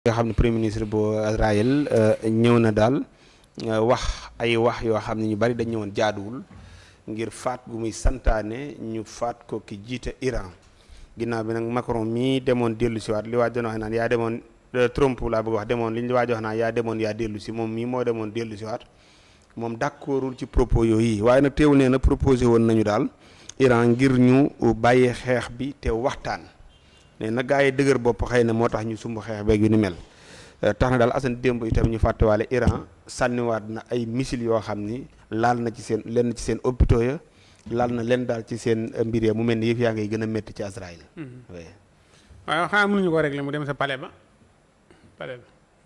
nga xam ne premier ministre bu Israël ñëw na daal wax ay wax yoo xam ne ñu bari dañ ñëwoon jaaduwul ngir faat gu muy santaane ñu faat ko ki jiite Iran ginnaaw bi nag Macron mii demoon dellu si waat li waa doon wax naan yaa demoon Trump laa bëgg wax demoon li ñu waaj wax naan yaa demoon yaa dellu si moom mii moo demoon dellu si waat moom d'accordul ci propos yooyu waaye nag teew nee na proposé woon nañu daal Iran ngir ñu bàyyee xeex bi te waxtaan ne na gaa yi dëgër bopp xëy na moo tax ñu sumb xeex beeg yu ni mel tax na daal Assane démb itam ñu fàttewaale Iran sànniwaat na ay missiles yoo xam ni laal na ci seen lenn ci seen hôpitaux ya laal na leen daal ci seen mbir ya mu mel ni yëf yaa ngay gën a métti ci Israël. waaw xanaa mënuñu ko régler mu dem sa palais ba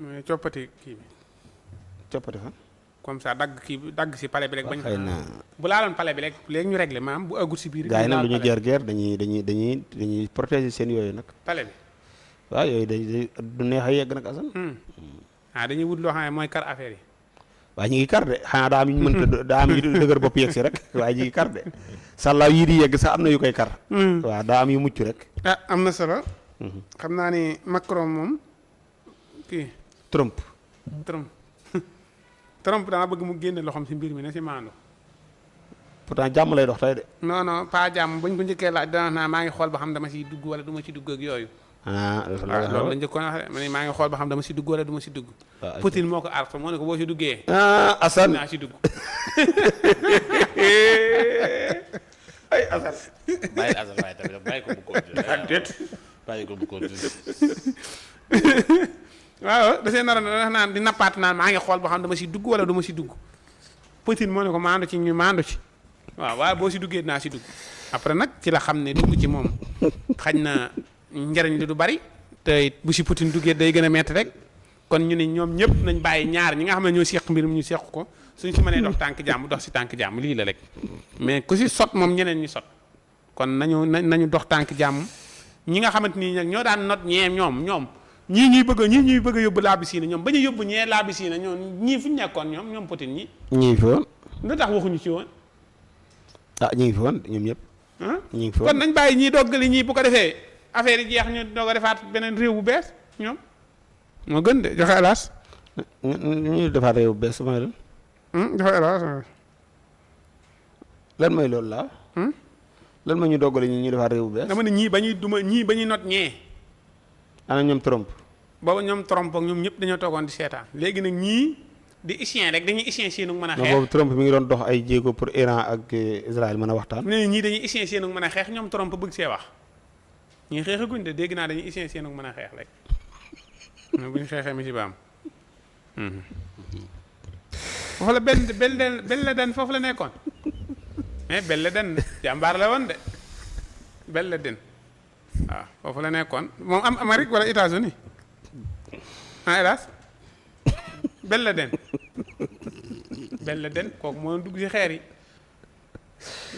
mooy coppati kii bi. coppati fan. comme ça dagg kii bi dagg si palais bi rek. bañ xëy na bu laaloon palais bi rek léegi ñu régler maanaam bu aggut si biir. gaa yi nag lu ñu guerre dañuy protéger seen yooyu nag. palais bi. waaw yooyu day du neex a yegg nag Assane. dañuy wut loo xam ne mooy kar affaire yi. waaye ñu ngi kar de xanaa daa am ñu mënta daa am yu dëgër bopp yegg si rek waaye ñu ngi kar de sàllaaw yii di yegg sax am na yu koy kar. waaw daa am yu mucc rek. am na solo. xam naa ni Macron moom kii. Trump dama bëgg mu génne loxoom si mbir mi ne si maandu. pourtant jàmm lay dox tey de. non pas jàmm buñ ko njëkkee laaj dana naa maa ngi xool ba xam dama siy dugg wala du ma si dugg ak yooyu. loolu la njëkkoon wax de ma ne maa ngi xool ba xam dama si dugg wala du ma si dugg. Poutine moo ko artu moo ne ko boo si duggee. Assane naa si dugg. ay Assane. bàyyi Assane waaye tamit bàyyi ko bu continuer. ak déet. bàyyi ko bu continuer. waaw da see nar a naan di nappaat naan maa ngi xool ba xam dama si dugg wala du ma si dugg Poutine moo ne ko maandu ci ñu maandu ci waaw waaye boo si duggee dinaa si dugg après nag ci la xam ne dugg ci moom xañ na njariñ li du bari te it bu si Poutine duggee day gën a metti rek kon ñu ne ñoom ñëpp nañ bàyyi ñaar ñi nga xam ne ñoo seq mbir mi ñu seq ko suñ si mënee dox tànk jàmm dox si tànk jàmm lii la rek mais ku si sot moom ñeneen ñi sot kon nañu dox tànk jàmm ñi nga xamante ni nag ñoo daan not ñee ñoom ñii ñuy bëgg a yóbbu laabisiina ñoom ba ñu yóbbu ñee laabisiina ñoom ñii fu ñu nekkoon ñoom Poutine ñi ñii fi woon. lu tax waxuñu ci woon. ñu ngi fi woon ñoom ñëpp. ñu ngi fi woon kon nañ bàyyi ñii doggali ñii bu ko defee affaire yi jeex ñu doog a defaat beneen réew bu bees ñoom moo gën de joxe hélas. ñu defaat réew bu bees mooy lan. joxe hélas. lan mooy loolu laa. lan mooy ñu doggali ñi ñu defaat réew bu bees. dama ne ñii ba ñuy not ñee. ana ñoom Trump. booba ñoom Trump ak ñoom ñëpp dañoo toogoon di seetaan léegi nag ñii di isien rek dañuy isien seen mën a xeex. boobu Trump mi ngi doon dox ay jéego pour Iran ak Israël mën a waxtaan. nee ñii dañuy isien seen mën a xeex ñoom Trump bëgg see wax ñii xeexaguñ de dégg naa dañuy isien seen mën a xeex rek bu ñu xeexee mi si baam. foofu la benn la den foofu la nekkoon mais benn la den jàmbaar la woon de benn la den. waaw foofu la nekkoon moom am Amérique wala États-Unis hélas Ben Laden kooku moo dugg ci xeer yi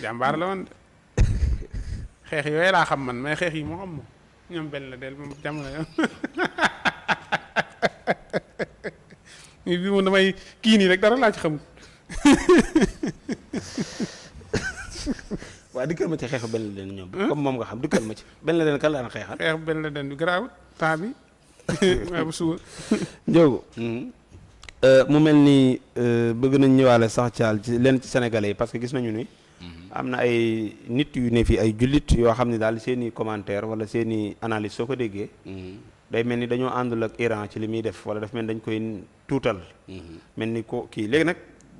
jàmbaar la woon de xeex yooyu laa xam man mais xeex yi moo xam moom ñoom Ben Laden moom jamono yoon bi moom damay kii nii rek dara laa ci xamul. waaw dikkal ma ci xeexu Ben Laden ñoom. comme moom nga xam dikkal ma ci Ben Laden kan la daan xeexal. xeexu Ben Laden bi garaawut temps bi waaye bu suba. Ndiogou. mu mel ni bëgg nañ ñëwaale sax caal ci lenn ci sénégalais yi parce que gis nañu ni. am na ay nit yu ne fi ay jullit yoo xam ne daal seen i commentaire wala seen i analyse soo ko déggee. day mel ni dañoo àndul ak Iran ci li muy def wala daf mel ni dañ koy tuutal. mel ni ko kii léegi nag.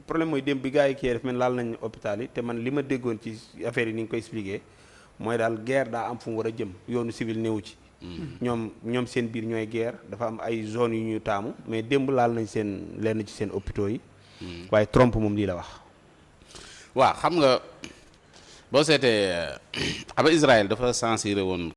problème mooy démb bi gars yi kii def mel laal nañ hôpital yi te man li ma déggoon ci affaire yi ni nga koy expliqué mooy daal guerre daa am fu mu war a jëm yoonu civil néewu ci. ñoom seen biir ñooy guerre dafa am ay zones yu ñu taamu mais démb laal nañ seen lenn ci seen hôpitaux yi. waaye Trump moom lii la wax. waaw xam nga boo seetee xam nga Israël dafa censuré woon.